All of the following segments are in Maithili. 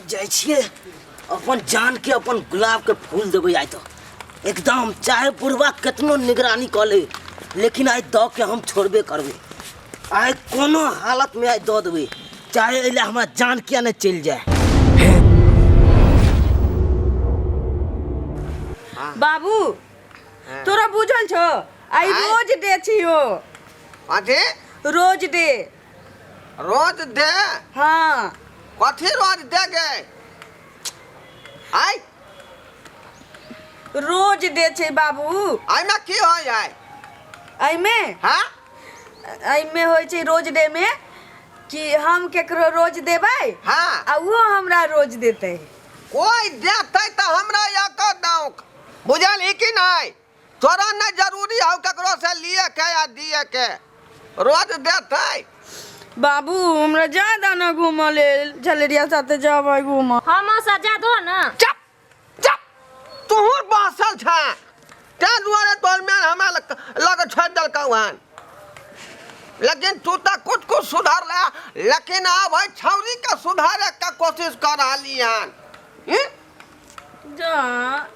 जाइ छियै अपन जान के अपन गुलाब के फूल देबै आइ तऽ एकदम, चाहे बुढ़वा केतनो निगरानी कऽ ले, लेकिन आइ दऽ के हम छोड़बे करबै। आइ कोनो हालत में आइ दऽ देबै, चाहे एहि लए हमरा जान किया नहि चलि जाय। बाबू, तोरा बुझल छौ आइ आइ? रोज डे छियो। कथी? Rose day. रोज दे? हाँ। कथी रोज दे गे आइ? रोज डे छै बाबू। एहिमे की होइ है? एहिमे? हाँ। एहिमे होइ छै रोज डे में कि हम केकरो रोज देबै। हाँ। आ वो हमरा रोज देतै। कोई देतै तऽ हमरा या कऽ दौक, बुझल ही कि नहि? तोरा नहि जरूरी हौ ककरो से लिए के या दिए के। रोज देतै। बाबू, हमरा ज्यादा न घूमऽ लेल, झलेरिया साथे जेबै घूमऽ। हम सजा दो ना। चुप चुप, तोहूँ बसल छे, ताहि दुआरे तोहर मैन हमरा लग लग छोड़ि देलकौ हन। लेकिन तू तऽ कुछ कुछ सुधर ले, लेकिन आब एहि छौरीके सुधारे के कोशिश कऽ रहली हन। हम्म? जा,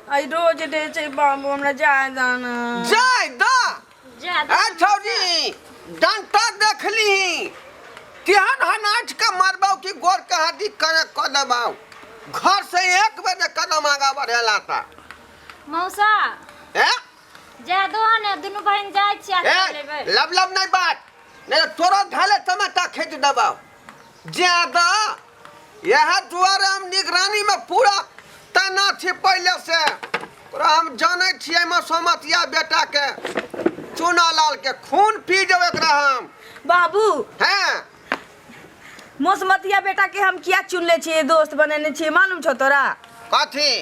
आइ रोज डे छै बाबू, हमरा जाय दाना। जाय द। जा दो। ए छौरी, डंटा देखली तेहन हनाच के मारबौ कि गोर के हड्डी करे कऽ देबौ। घर से एक बेर जे कदम आगा बढ़ेला था। मौसा। ए? जा दो ने, दुनू बहिन जाइ छियै। ए, लेबै। लब लब नहीं बात, नहीं तो तोरा घाले टमाटा खींच देबौ। ज्यादा यह दुआरे हम निगरानी में पूरा तैनात छी पहले से। ओकरा हम जानै छियै, मसोमतिया बेटा के, चूनालाल के खून पी जेबै एकरा हम। बाबू। हैं। मौसमतिया बेटा के हम किया चुनले छियै, दोस्त बनेने छियै, मालूम छौ तोरा? कथी?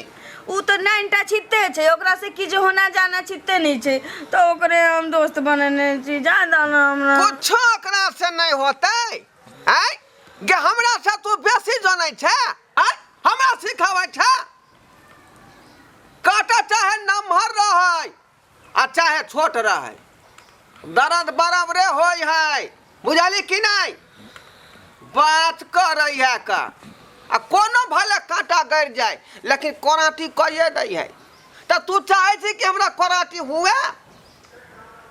उ तऽ नाइनटा छिते छै, ओकरा से किछु होना जाना छिते नहीं छै, तऽ ओकरे हम दोस्त बनेने छी। जा दाना हमरा। कुछो ओकरा से नहीं होतै। आँय गे, हमरा से तू बेसी जानै छै? आँय, हमरा सिखाबै छै? काटा चाहे नमहर रहै आ चाहे छोट रहै, दर्द बराबरे होइ है, बुझली कि नहीं? बात करै है का आ कोनो भले कांटा गड़ जाए, लेकिन कोराटी करिए दै है। तऽ तू चाहै छी कि हमरा कोराटी हुए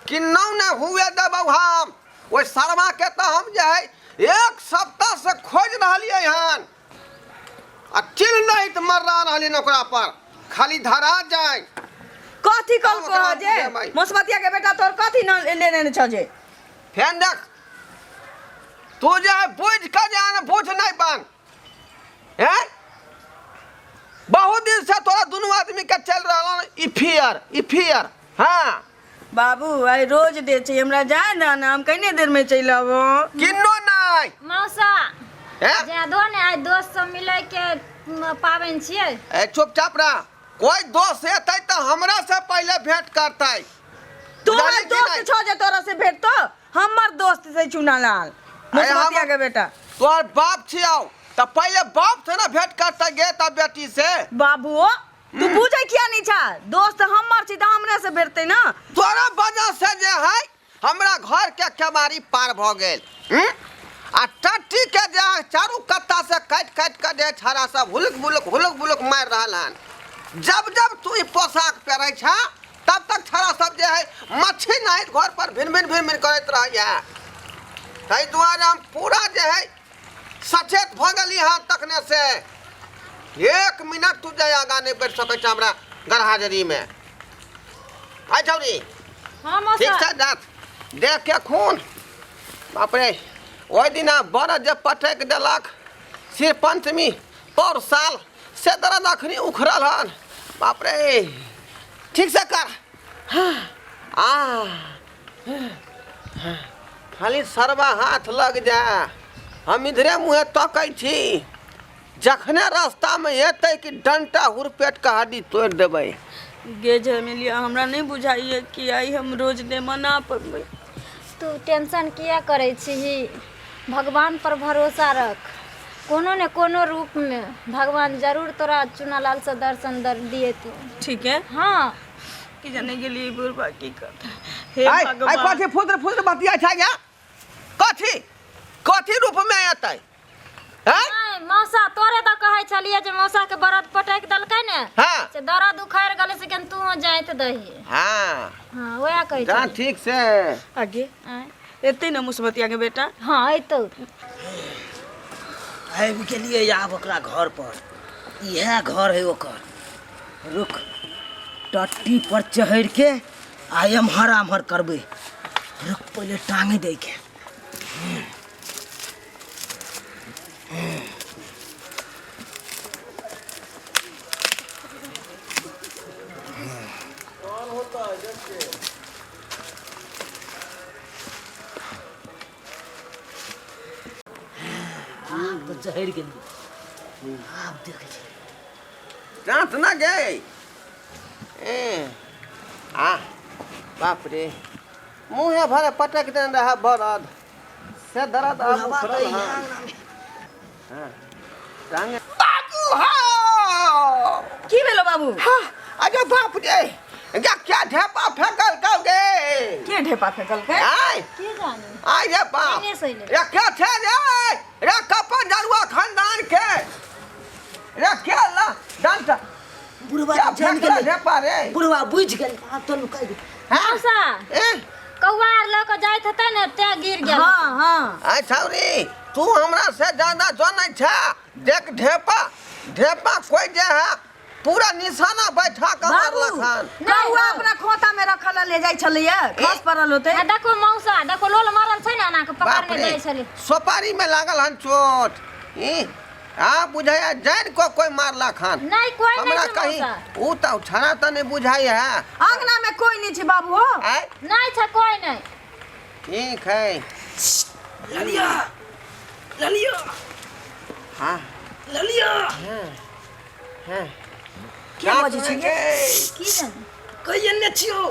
कि नौ? नहि हुए देबौ हम। ओहि शर्मा के तऽ हम जे है एक सप्ताह से खोजि रहलियै हन आ चिल नहीं तऽ मर रहलियै ओकरा पर, खाली धरा जाय। कथी हम कहलको ओकरा जे बुझेबै। मौसमतिया के बेटा तोर कथी न लेने छौ जे? फेन देख, तू जे है बुझ के जे है बुझ नहीं बन हैं। बहुत दिन से तोरा दुनू आदमी के चल रहा ई फियर, ई फियर। हाँ। बाबू, आइ रोज डे छै, हमरा जाय ना, हम कने देर में चलि आबो। किन्नो नहीं। मौसा। हैं? जा दो ने, आइ दोस्त सब मिलै के पाबनि छियै। ए, चुपचाप रह। कोई दोस्त एतै तऽ हमरा से पहले भेंट करतै। तोहर बुझलही कि दोस्त नहि? छौ जे तोरा से भेटतो? हमर दोस्त से चुनालाल मौसमतिया के बेटा। तोहर बाप छियौ तऽ पहले बाप से ना भेंट करतै गे, तब बेटी से। बाबू, तू बुझै किया नहीं छा? दोस्त हमर छी तऽ हमरे से भेटतै ना। तोरा वजह से जे है हमरा घर के केबाड़ी पार भऽ गेल। हम्म? आ टट्टी के जे है चारू कत्ता से काटि काटि के जे छड़ा सब हुलुक बुलुक हुलुक बुलुक मारि रहल हन। जब जब तू ई पोशाक पहिरै छह तब तक छड़ा सब जे है मच्छी नाहित घर पर भिन भिन भिन भिन करैत रहैया। ताहि दुआरे हम पूरा जे है सचेत भऽ गेली हन तखने से। एक मिनट तू जे आगाँ नहि बढ़ि सकै छ हमरा गरहाजरीमे। आइ छौरी। हाँ मौसा। ठीक छै, जात देख के खून, बाप रे, ओहि दिना बड़ जे पटकि देलक सिर पंचमी पौर साल से दर्द अखनी उखड़ल हन। बाप रे, ठीक से कर। हाँ, आ खाली सरबा हाथ लग जा, हम इधरे मुँहे तकै छी। जखने रास्तामे एतै कि डंटा हुरपेट के हड्डी तोड़ि देबै। गे झमेलिया, हमरा नहि बुझाइए कि आइ हम रोज नहि मना पेबै। तू टेंशन किया करै छीही? भगवान पर भरोसा रख, कोनो ने कोनो रूप में भगवान जरूर तोरा चुनालाल से दर्शन दर दिएतौ। ठीक है। हाँ। कि जाने गेलियै बुढ़बा की करतै। हे आइ आइ भगवान। कथी फुद्र फुद्र बतिया छै गे? कथी कथी रूप में एतै? हैं? नहीं मौसा, तोरे तऽ कहै कहै छलियै जे मौसा के बरद पटकि देलकै ने हाँ से दरद उखड़ि गेलै से कनि तू जाइत दही। हाँ। हाँ, वएह कहै जा छलियै। ठीक से। आगे आँय? एतै ने मुसबतिया के बेटा। हाँ, अयतौ। आबि गेलियै आब ओकरा घर पर। इएह घर है ओकर। रुक, टट्टी पर चढ़ि के आ एम्हर आम्हर करबै। रुक, पहिले टांगे दै के। आब तऽ चढ़ि गेलियै, आब देखै छी। जाँच ना गए। ए आ बाप रे, मुँहे भरे पटक देने रहा बरद से दर्द आब बुढ़ावा उखड़ल। तऽ हँ इएह अंगनामे। हाँ, टांगे बाबू हो। की भेलो बाबू? हाँ, अरे बाप रे, गे क्या ढेपा फेंकल कौ गे? के ढेपा फेंकल के? आय। की जानी। आय रे बाप। केने से अयलै? रे क्या छे रे? रे कपन जरुआ खानदान के रे क्या ला डंट बुढ़वा क्या जान फेंकला गेलै। ढेपा रे? बुढ़वा बुझि गेल, आब तऽ नुकाइ गेल। हाँ? मौसा। ए कौआ आर लऽ कऽ जाइत हेतै ने, तें गिर गेल। हाँ हाँ। आय छौरी, तू हमरा से ज्यादा जानै छ। देख, ढेपा ढेपा कोई जे है पूरा निशाना बैठा के बाबू मारलक हन। कौआ नहि। अपना खोता में रखल ले जाइ छलैया, खस पड़ल होते। आ देखो मौसा, देखो लोल मारल छै ने, एना कऽ बाप पकड़ने रे, जाइ छलै। सोपारी में लागल हन चोट। ई आ बुझाया जान को कोई मारलक हन। नहि, कोई नहि हमरा छै। कहीं मौसा ऊ तऽ छड़ा तऽ नहीं बुझाई है। अंगना में कोई नहीं छै बाबू हो। आय नहि छै कोई नहि। ठीक है। ललिया, ललिया। हाँ। ललिया। हाँ। के बजै छै गे? की जाने। कहिए ने छियौ।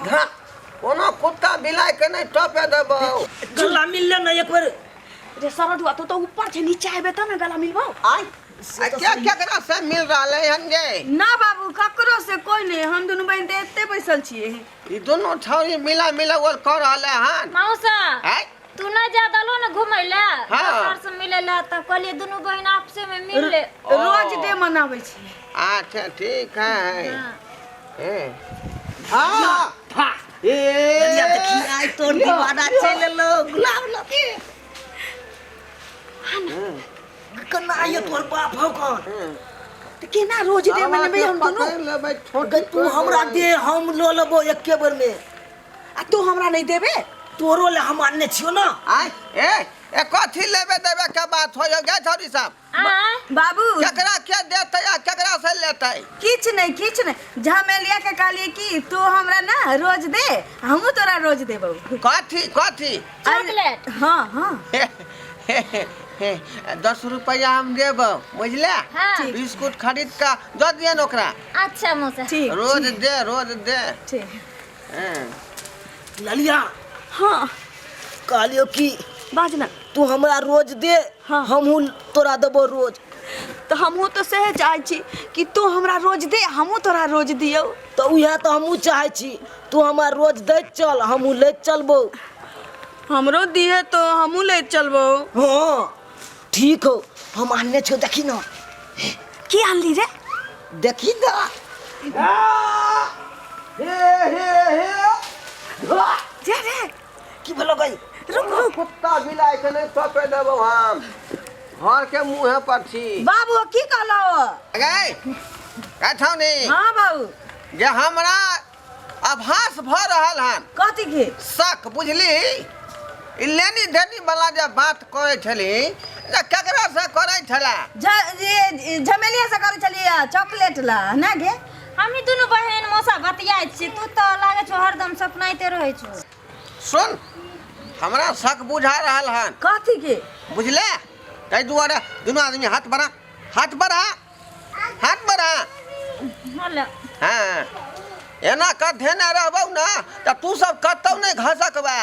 घा कोनो कुत्ता बिलाइ के नहीं टपे देबौ। गला मिलले ने एक बेर। रे सरदुआ, तो ऊपर छै, नीचा आबे त ने गला मिलबौ। आय आ क्या केकरा से मिल रहलै हन गे? ना बाबू, ककरो से कोई नहीं, हम दुनू बहिन तऽ एते बैसल छियै। ई दुनू छौरी मिला मिला ओल कर रहलै हन। मौसा। आय। तू नहि जा दलो ने घुमै लए? हाँ। दोसर से मिलै लए, तऽ कहलियै दुनू बहिन आपसे में मिल ले। रोज डे मनाबै छियै। अच्छा ठीक है। हाँ। ए हाँ फा ए ललिया, देखी आइ तोर दीवाना चलि एलौ गुलाब लगे। केना आइयो तोर बाप हौ कौन? तऽ केना रोज डे मनेबै हम दुनू? पकड़ि लेबै छोट। गै, तू हमरा दे, हम लऽ लेबो एके बेर में। आ तू हमरा नहीं देबे? तोरो ले हम आनने छियौ ने। आय ए ए कथी लेबे देबे के बात हो गे छौरी साहब? आँय? बाबू, केकरा के देतै आ केकरा से लेतै? किछु नहीं, किछु नहीं। झमेलिया के कहलियै कि तू हमरा ना रोज दे, हमहूँ तोरा रोज देबौ। कथी कथी? चॉकलेट। हाँ हाँ। 10 रुपया हम देबौ, बुझले? हाँ। बिस्कुट खरीद के दऽ दियन ओकरा। अच्छा मौसा। ठीक। रोज दे, रोज दे। ठीक। हाँ। ललिया। हाँ। कहलियौ कि बाज ना। तू हमरा रोज दे। हाँ। हमहूँ तोरा देबो रोज। तऽ हमहूँ तऽ सएह चाहै छी कि तू हमरा रोज दे, हमहूँ तोरा रोज दियौ। तऽ उएह तऽ हमहूँ चाहै छी, तू हमरा रोज दैत चल, हमहूँ लैत चलबौ। हमरो दिहे तो हमहूँ लैत चलबौ। हाँ ठीक हो, हम आनने छियौ, देखी न। की आनली रे? देखी न। हे हे हे। जा रे। की भेलो गई? रुक रुक। कुत्ता बिलाइ के नहीं सौंपे देबौ, हम घर के मुँहे पर छी। बाबू, की कहलौ? गै कहथौनी। हाँ बाबू। जे हमरा आभास भऽ रहल हन। कथी के? शक बुझली, ई लेनी देनी वाला जे बात करै छली, जे केकरा से करै छला? झमेलिया से करै छलियै चॉकलेट ला ना गे। हमही दुनू बहिन मौसा बतियाइत छी, तू तऽ लागै छौ हरदम सपनाइते रहै छौ। सुन, हमरा शक बुझा रहल हन। कथी के? बुझले, ताहि दुआरे दुनू आदमी हाथ बढ़ा, हाथ बढ़ा, हाथ बढ़ा। हेलो। हाँ, एना कऽ धेने रहबौ ने तऽ तू सब कतौ नहि घसकबे,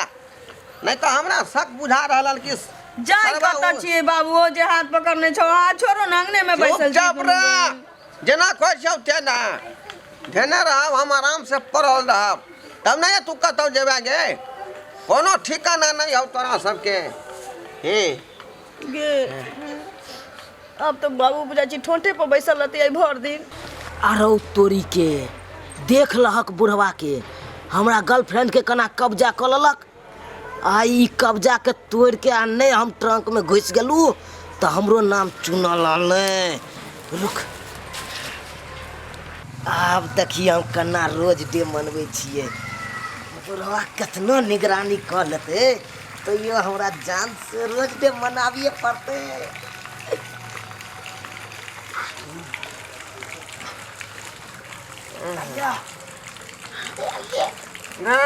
नहि तऽ हमरा शक बुझा रहल हन कि जाय। सरबा कतऽ छियै बाबू? ओ जे हाथ पकड़ने छौ, हाथ छोड़ो ने, अंगने में बैसल छी चुपचाप दुनू रह। बहिन। जेना कहै छियौ तेना धेने रहब, हम आराम से पड़ल रहब, तब नहि तू कतौ जेबे गे। कोनो ठिकाना नहि हौ तोरा सबके। हे गे अब तो बाबू बुझा छी ठोंठे पर बैसल रहती आई भर दिन। अरौ तोरी के, देख लहक बुढ़वा के, हमरा गर्लफ्रेंड के कना कब्जा कऽ लेलक। आ ई कब्जा के तोड़ के आ नहीं हम ट्रंक में घुस गेलू तो हमरो नाम चुनल नहीं। रुक, आब देखिए हम कना रोज डे मनबै छियै। बुढ़वा कतनो निगरानी कऽ लेतै तैयो हमरा जान से रोज डे मनाबिए पड़तै। ना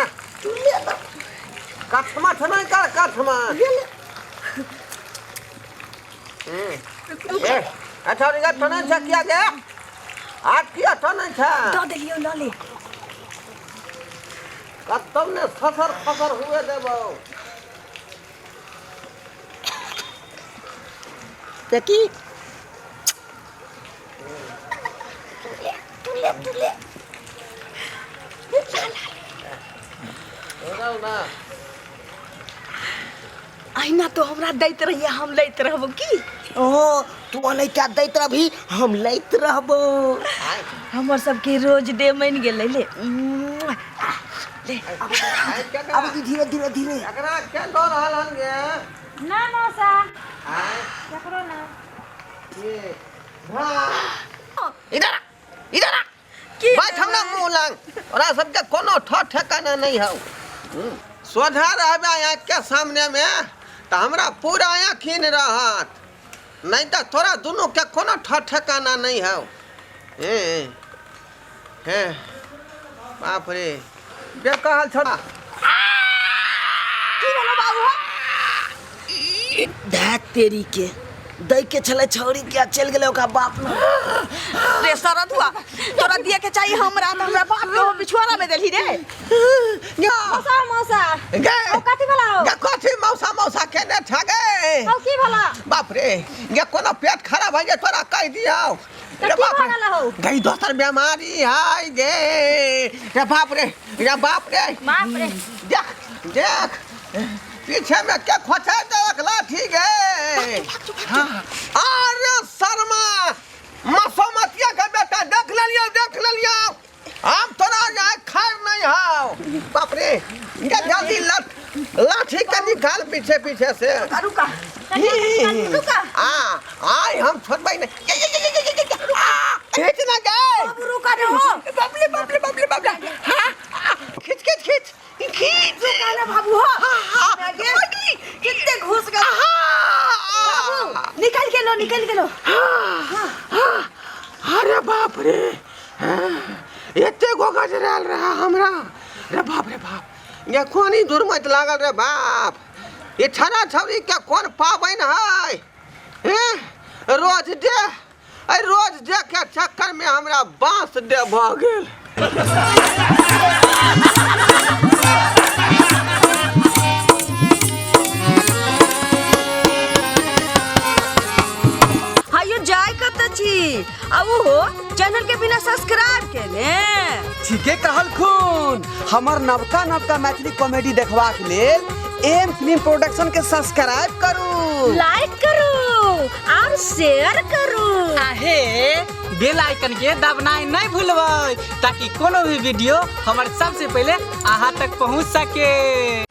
कथमा छना कर कथमा ए अच्छा रे थना छ किया गे आज किया थना छ दऽ देलियौ लऽ ले। कतौ ने ससर फसर हुए देबौ। देखी ना अहिना तो हमरा दैत रहिए, हम लैत रहबो की। ओ तू अनैता दैत रहबी, हम लैत रहबो। हमर सबके रोज डे मनि गेलै। ले ले अब धीरे धीरे धीरे एकरा के दऽ रहल हन गे? ना मौसा, आय केकरो ना। ये इधर आ, इधर आ। की बैठ हमरा मुँह लग, ओकरा सबके कोनो ठर ठेकाना नहीं हौ। सोझा रहबे आँखि के सामने में तऽ हमरा पूरा यकीन रहत, नहीं तऽ तोरा दुनू के कोनो ठर ठेकाना नहीं हौ। हे हे बाप रे, बे कहल छोड़ा। की भेलो बाबू? धैत तेरी के, दै के छलै छौरी के, चलि गेलै ओकरा बाप लग। रे सरद हुआ, तोरा दिए के चाहिए हमरा त हमरा बाप के हो पिछुआरा में देलही रे। मौसा मौसा गे ओ कथी भला हो? गे कथी मौसा मौसा केने छगे? ओ की भला? बाप रे, गे कोनो पेट खराब है तोरा कह दियौ। तऽ रे की बाप भऽ रे, गेल हौ? गई दोसर बीमारी है गे। रे बाप रे, रे बाप रे, बाप रे, देख देख पीछे में के खोचा देलक लाठी गे। हाँ, अरे शर्मा मसोमतिया के बेटा, देख लेलियौ देख लेलियौ, हम तोरा जाय खैर नहीं हौ। बाप रे, ये जल्दी लाठी के निकाल पीछे पीछे से। रुका रुका, आ आय हम छोड़बै नहीं। ये, ये, ये, ये, ये, ये, आ, खींच ना गे। बाबू रुका रे हो। बबले बबले बबले बबले, हाँ, हाँ, खींच खींच खींच खींच। रुका ना बाबू हो। हाँ, कितने घुस गए बाबू, निकल के लो, निकल के लो। अरे बाप रे, एते गो गजराल रहा हमरा। रे बाप रे बाप, ये कोन ही दुर्मत लागल रे बाप। ये छना छौरी के कोन पाबनि है? हैं? रोज दे, अरे रोज दे के चक्कर में हमरा बांस दे भऽ गेल। हायो जाय कत छी आ ओहो चैनल के बिना सब्सक्राइब केने। ठीके कहलखुन, हमर नवका नवका मैथिली कॉमेडी देखबाक लेल एम फिल्म प्रोडक्शन के सब्सक्राइब करू, लाइक करू और शेयर करू। आहे बेल आइकन के दबनाइ नहीं भूलबै ताकि कोनो भी वीडियो हमर सबसे पहले अहाँ तक पहुँच सके।